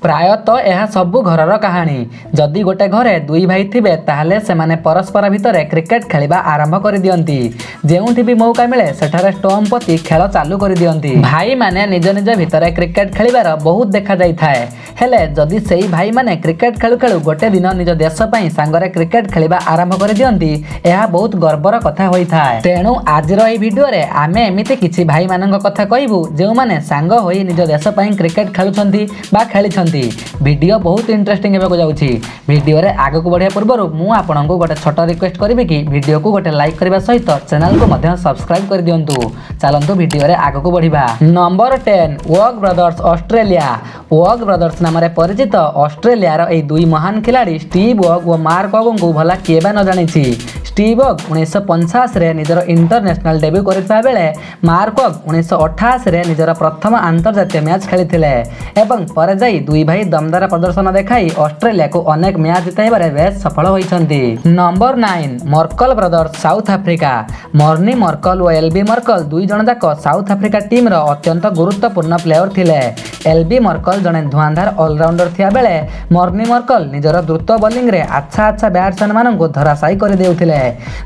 ପ୍ରାୟତଃ ଏହା ସବୁ ଘରର କାହାଣୀ। ଯଦି ଗୋଟେ ଘରେ ଦୁଇ ଭାଇ ଥିବେ, ତାହେଲେ ସେମାନେ ପରସ୍ପର ଭିତରେ କ୍ରିକେଟ ଖେଳିବା ଆରମ୍ଭ କରିଦିଅନ୍ତି। ଯେଉଁଠି ବି ମୌକା ମିଳେ, ସେଠାରେ ଷ୍ଟମ୍ପ ପୋତି ଖେଳ ଚାଲୁ କରିଦିଅନ୍ତି। ଭାଇମାନେ ନିଜ ନିଜ ଭିତରେ କ୍ରିକେଟ ଖେଳିବାର ବହୁତ ଦେଖାଯାଇଥାଏ। ହେଲେ ଯଦି ସେଇ ଭାଇମାନେ କ୍ରିକେଟ ଖେଳୁ ଖେଳୁ ଗୋଟେ ଦିନ ନିଜ ଦେଶ ପାଇଁ ସାଙ୍ଗରେ କ୍ରିକେଟ ଖେଳିବା ଆରମ୍ଭ କରିଦିଅନ୍ତି, ଏହା ବହୁତ ଗର୍ବର କଥା ହୋଇଥାଏ। ତେଣୁ ଆଜିର ଏହି ଭିଡ଼ିଓରେ ଆମେ ଏମିତି କିଛି ଭାଇମାନଙ୍କ କଥା କହିବୁ, ଯେଉଁମାନେ ସାଙ୍ଗ ହୋଇ ନିଜ ଦେଶ ପାଇଁ କ୍ରିକେଟ ଖେଳୁଛନ୍ତି ବା ଖେଳିଛନ୍ତି। ଭିଡ଼ିଓ ବହୁତ ଇଣ୍ଟରେଷ୍ଟିଂ ହେବାକୁ ଯାଉଛି। ଭିଡ଼ିଓରେ ଆଗକୁ ବଢ଼ିବା ପୂର୍ବରୁ ମୁଁ ଆପଣଙ୍କୁ ଗୋଟେ ଛୋଟ ରିକ୍ୱେଷ୍ଟ କରିବି କି ଭିଡ଼ିଓକୁ ଗୋଟେ ଲାଇକ୍ କରିବା ସହିତ ଚ୍ୟାନେଲକୁ ମଧ୍ୟ ସବସ୍କ୍ରାଇବ୍ କରିଦିଅନ୍ତୁ। ଚାଲନ୍ତୁ, ଭିଡ଼ିଓରେ ଆଗକୁ ବଢ଼ିବା। Number 10, Waugh brothers, Australia. Waugh brothers ନାମରେ ପରିଚିତ ଅଷ୍ଟ୍ରେଲିଆର ଏହି ଦୁଇ ମହାନ ଖେଳାଳି ଷ୍ଟିଭ୍ ୱଗ୍ ଓ ମାର୍କ ୱଗଙ୍କୁ ଭଲା କିଏ ବା ନ ଜାଣିଛି? ଷ୍ଟିଭ୍ ୱଗ୍ 1985ରେ ନିଜର ଇଣ୍ଟରନ୍ୟାସନାଲ ଡେବ୍ୟୁ କରିଥିବା ବେଳେ ମାର୍କ ୱଗ୍ 1988ରେ ନିଜର ପ୍ରଥମ ଆନ୍ତର୍ଜାତୀୟ ମ୍ୟାଚ୍ ଖେଳିଥିଲେ ଏବଂ ପରେ ଯାଇ ଦୁଇ ଭାଇ ଦମଦାର ପ୍ରଦର୍ଶନ ଦେଖାଇ ଅଷ୍ଟ୍ରେଲିଆକୁ ଅନେକ ମ୍ୟାଚ୍ ଜିତାଇବାରେ ବେଶ୍ ସଫଳ ହୋଇଛନ୍ତି। Number 9, Morkel brothers, South Africa. Morne Morkel ଓ ଏଲ୍ ବି ମର୍କଲ ଦୁଇ ଜଣ ଯାକ ସାଉଥ ଆଫ୍ରିକା ଟିମ୍ର ଅତ୍ୟନ୍ତ ଗୁରୁତ୍ୱପୂର୍ଣ୍ଣ ପ୍ଲେୟର ଥିଲେ। ଏଲ୍ ବି ମର୍କଲ ଜଣେ ଧୂଆଁଧାର ଅଲରାଉଣ୍ଡର ଥିବା ବେଳେ ମର୍ନି ମର୍କଲ ନିଜର ଦ୍ରୁତ ବୋଲିଂରେ ଆଚ୍ଛା ଆଚ୍ଛା ବ୍ୟାଟ୍ସମ୍ୟାନମାନଙ୍କୁ ଧରାଶାୟୀ କରିଦେଉଥିଲେ।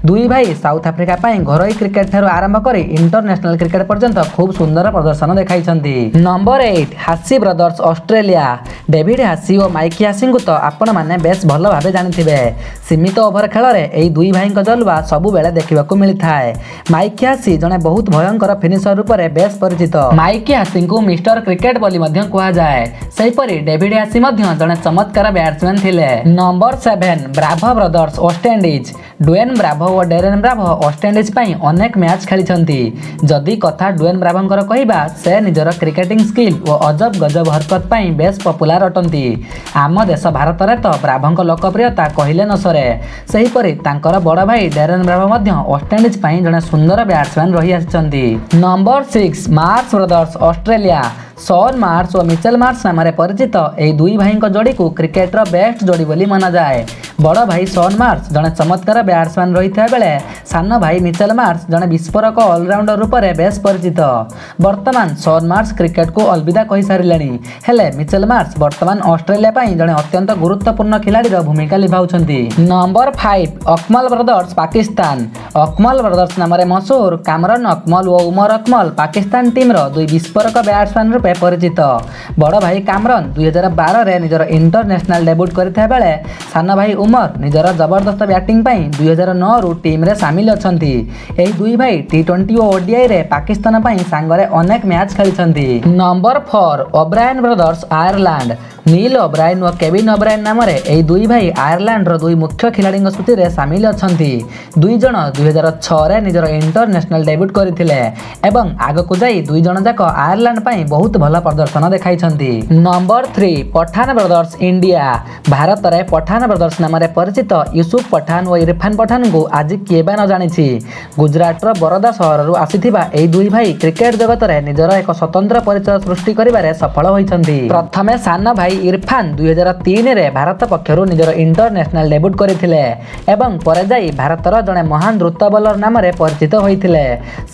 ଦୁଇ ଭାଇ ସାଉଥ ଆଫ୍ରିକା ପାଇଁ ଘରୋଇ କ୍ରିକେଟ ଠାରୁ ଆରମ୍ଭ କରି ଇଣ୍ଟରନ୍ୟାସନାଲ କ୍ରିକେଟ ପର୍ଯ୍ୟନ୍ତ ଖୁବ୍ ସୁନ୍ଦର ପ୍ରଦର୍ଶନ ଦେଖାଇଛନ୍ତି। Number 8, Hussey brothers, Australia. David Hussey ଓ ମାଇକି ହାସିଙ୍କୁ ତ ଆପଣମାନେ ବେଶ୍ ଭଲ ଭାବେ ଜାଣିଥିବେ। ସୀମିତ ଓଭର ଖେଳରେ ଏହି ଦୁଇ ଭାଇଙ୍କ ଜଲୱା ସବୁବେଳେ ଦେଖିବାକୁ ମିଳିଥାଏ। ମାଇକି ହାସି ଜଣେ ବହୁତ ଭୟଙ୍କର ଫିନିସର ରୂପରେ ବେଶ୍ ପରିଚିତ। ମାଇକି ହାସିଙ୍କୁ ମିଷ୍ଟର କ୍ରିକେଟ ବୋଲି ମଧ୍ୟ କୁହାଯାଏ। ସେହିପରି ଡେଭିଡ୍ ହାସି ମଧ୍ୟ ଜଣେ ଚମତ୍କାର ବ୍ୟାଟ୍ସମ୍ୟାନ୍ ଥିଲେ। Number 7, Bravo brothers, West Indies. Dwayne Bravo ଓ ଡେରେନ୍ ବ୍ରାଭୋ ୱେଷ୍ଟଇଣ୍ଡିଜ୍ ପାଇଁ ଅନେକ ମ୍ୟାଚ୍ ଖେଳିଛନ୍ତି। ଯଦି କଥା ଡୁଏନ୍ ବ୍ରାଭୋଙ୍କର କହିବା, ସେ ନିଜର କ୍ରିକେଟିଂ ସ୍କିଲ୍ ଓ ଅଜବ ଗଜବ ହରକତ ପାଇଁ ବେଶ୍ ପପୁଲାର ଅଟନ୍ତି। ଆମ ଦେଶ ଭାରତରେ ତ ବ୍ରାଭୋଙ୍କ ଲୋକପ୍ରିୟତା କହିଲେ ନ ସରେ। ସେହିପରି ତାଙ୍କର ବଡ଼ ଭାଇ ଡେରେନ୍ ବ୍ରାଭୋ ମଧ୍ୟ ୱେଷ୍ଟଇଣ୍ଡିଜ୍ ପାଇଁ ଜଣେ ସୁନ୍ଦର ବ୍ୟାଟ୍ସମ୍ୟାନ୍ ରହିଆସିଛନ୍ତି। Number 6, Marsh brothers, Australia. Shaun Marsh ଓ ମିଚେଲ ମାର୍ସ ନାମରେ ପରିଚିତ ଏହି ଦୁଇ ଭାଇଙ୍କ ଯୋଡ଼ିକୁ କ୍ରିକେଟର ବେଷ୍ଟ ଯୋଡ଼ି ବୋଲି ମନାଯାଏ। ବଡ଼ ଭାଇ ସନ୍ ମାର୍ସ ଜଣେ ଚମତ୍କାର ବ୍ୟାଟ୍ସମ୍ୟାନ୍ ରହିଥିବା ବେଳେ ସାନ ଭାଇ ମିଚେଲ ମାର୍ସ ଜଣେ ବିସ୍ଫୋରକ ଅଲରାଉଣ୍ଡର ରୂପରେ ବେଶ୍ ପରିଚିତ। ବର୍ତ୍ତମାନ ସନ୍ ମାର୍ସ କ୍ରିକେଟକୁ ଅଲବିଦା କହିସାରିଲେଣି। ହେଲେ ମିଚେଲ ମାର୍ସ ବର୍ତ୍ତମାନ ଅଷ୍ଟ୍ରେଲିଆ ପାଇଁ ଜଣେ ଅତ୍ୟନ୍ତ ଗୁରୁତ୍ୱପୂର୍ଣ୍ଣ ଖେଳାଳିର ଭୂମିକା ନିଭାଉଛନ୍ତି। Number 5, Akmal brothers, Pakistan. Akmal brothers ନାମରେ ମଶହୁର କାମରନ ଅକମଲ ଓ ଉମର ଅକମଲ ପାକିସ୍ତାନ ଟିମ୍ର ଦୁଇ ବିସ୍ଫୋରକ ବ୍ୟାଟ୍ସମ୍ୟାନ୍ ରୂପେ ପରିଚିତ। ବଡ଼ ଭାଇ କାମରନ 2012ରେ ନିଜର ଇଣ୍ଟରନ୍ୟାସନାଲ ଡେବ୍ୟୁଟ୍ କରିଥିବା ବେଳେ ସାନ ଭାଇ ଉମର ନିଜର ଜବରଦସ୍ତ ବ୍ୟାଟିଂ ପାଇଁ 2009ରୁ ଟିମ୍ରେ ସାମିଲ ଅଛନ୍ତି। ଏହି ଦୁଇ ଭାଇ ଟି-20 ଓ ଓଡିଆଇରେ ପାକିସ୍ତାନ ପାଇଁ ସାଙ୍ଗରେ ଅନେକ ମ୍ୟାଚ୍ ଖେଳିଛନ୍ତି। Number 4, O'Brien brothers, Ireland. Niall O'Brien ଓ କେଭିନ୍ ଓବ୍ରାୟନ୍ ନାମରେ ଏହି ଦୁଇ ଭାଇ ଆୟାରଲାଣ୍ଡର ଦୁଇ ମୁଖ୍ୟ ଖେଳାଳିଙ୍କ ସୂଚୀରେ ସାମିଲ ଅଛନ୍ତି। ଦୁଇ ଜଣ 2006ରେ ନିଜର ଇଣ୍ଟରନ୍ୟାସନାଲ ଡେବ୍ୟୁଟ୍ କରିଥିଲେ ଏବଂ ଆଗକୁ ଯାଇ ଦୁଇ ଜଣ ଯାକ ଆୟାରଲାଣ୍ଡ ପାଇଁ ବହୁତ ଭଲ ପ୍ରଦର୍ଶନ ଦେଖାଇଛନ୍ତି। Number 3, Pathan brothers, India. ଭାରତରେ ପଠାନ ବ୍ରଦର୍ସ ନାମରେ ପରିଚିତ ୟୁସୁଫ ପଠାନ ଓ ଇରଫାନ ପଠାନଙ୍କୁ ଆଜି କିଏ ବା ନ ଜାଣିଛି? ଗୁଜରାଟର ବରୋଦା ସହରରୁ ଆସିଥିବା ଏହି ଦୁଇ ଭାଇ କ୍ରିକେଟ ଜଗତରେ ନିଜର ଏକ ସ୍ୱତନ୍ତ୍ର ପରିଚୟ ସୃଷ୍ଟି କରିବାରେ ସଫଳ ହୋଇଛନ୍ତି। ପ୍ରଥମେ ସାନ ଭାଇ ଇରଫାନ 2003ରେ ଭାରତ ପକ୍ଷରୁ ନିଜର ଇଣ୍ଟରନ୍ୟାସନାଲ ଡେବ୍ୟୁଟ୍ କରିଥିଲେ ଏବଂ ପରେ ଯାଇ ଭାରତର ଜଣେ ମହାନ ଦ୍ରୁତ ବୋଲର ନାମରେ ପରିଚିତ ହୋଇଥିଲେ।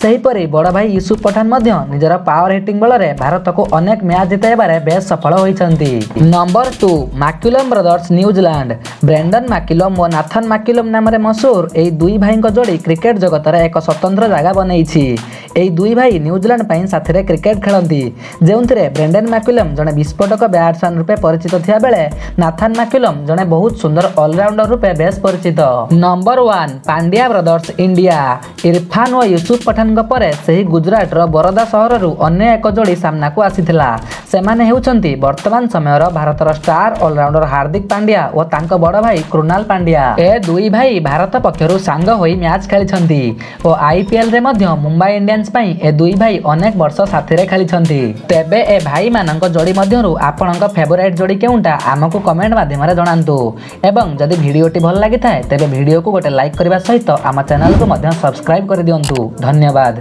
ସେହିପରି ବଡ଼ ଭାଇ ୟୁସୁଫ ପଠାନ ମଧ୍ୟ ନିଜର ପାୱାର ହିଟିଂ ବଳରେ ଭାରତକୁ ଅନେକ ମ୍ୟାଚ୍ ଜିତାଇବାରେ ବେଶ୍ ସଫଳ ହୋଇଛନ୍ତି। Number 2, McCullum brothers, New Zealand. Brendon McCullum ଓ ନାଥନ ମାକ୍ୟୁଲମ୍ ନାମରେ ମଶହୁର ଏହି ଦୁଇ ଭାଇଙ୍କ ଯୋଡ଼ି କ୍ରିକେଟ ଜଗତରେ ଏକ ସ୍ୱତନ୍ତ୍ର ଜାଗା ବନେଇଛି। ଏହି ଦୁଇ ଭାଇ ନ୍ୟୁଜିଲାଣ୍ଡ ପାଇଁ ସାଥିରେ କ୍ରିକେଟ ଖେଳନ୍ତି, ଯେଉଁଥିରେ ବ୍ରେଣ୍ଡନ ମାକ୍ୟୁଲମ୍ ଜଣେ ବିସ୍ଫୋରକ ବ୍ୟାଟ୍ସମ୍ୟାନ୍ ରୂପେ ପରିଚିତ ଥିବା ବେଳେ ନାଥନ ମାକ୍ୟୁଲମ୍ ଜଣେ ବହୁତ ସୁନ୍ଦର ଅଲରାଉଣ୍ଡର ରୂପେ ବେଶ୍ ପରିଚିତ। Number 1, Pandya brothers, India. Irfan ଓ ୟୁସୁଫ ପଠାନଙ୍କ ପରେ ସେହି ଗୁଜରାଟର ବରୋଦା ସହରରୁ ଅନ୍ୟ ଏକ ଯୋଡ଼ି ସାମ୍ନାକୁ ଆସିଥିଲା। ସେମାନେ ହେଉଛନ୍ତି ବର୍ତ୍ତମାନ ସମୟର ଭାରତର ଷ୍ଟାର ଅଲରାଉଣ୍ଡର ହାର୍ଦ୍ଦିକ ପାଣ୍ଡିଆ ଓ ତାଙ୍କ ବଡ଼ ଭାଇ କୃଣାଲ ପାଣ୍ଡିଆ। ଏ ଦୁଇ ଭାଇ ଭାରତ ପକ୍ଷରୁ ସାଙ୍ଗ ହୋଇ ମ୍ୟାଚ୍ ଖେଳିଛନ୍ତି ଓ ଆଇପିଏଲରେ ମଧ୍ୟ ମୁମ୍ବାଇ ଇଣ୍ଡିଆନ୍ସ ପାଇଁ ଏ ଦୁଇ ଭାଇ ଅନେକ ବର୍ଷ ସାଥିରେ ଖେଳିଛନ୍ତି। ତେବେ ଏ ଭାଇମାନଙ୍କ ଯୋଡ଼ି ମଧ୍ୟରୁ ଆପଣଙ୍କ ଫେଭରାଇଟ୍ ଯୋଡ଼ି କେଉଁଟା, ଆମକୁ କମେଣ୍ଟ ମାଧ୍ୟମରେ ଜଣାନ୍ତୁ ଏବଂ ଯଦି ଭିଡ଼ିଓଟି ଭଲ ଲାଗିଥାଏ, ତେବେ ଭିଡ଼ିଓକୁ ଗୋଟେ ଲାଇକ୍ କରିବା ସହିତ ଆମ ଚ୍ୟାନେଲକୁ ମଧ୍ୟ ସବସ୍କ୍ରାଇବ୍ କରିଦିଅନ୍ତୁ। ଧନ୍ୟବାଦ।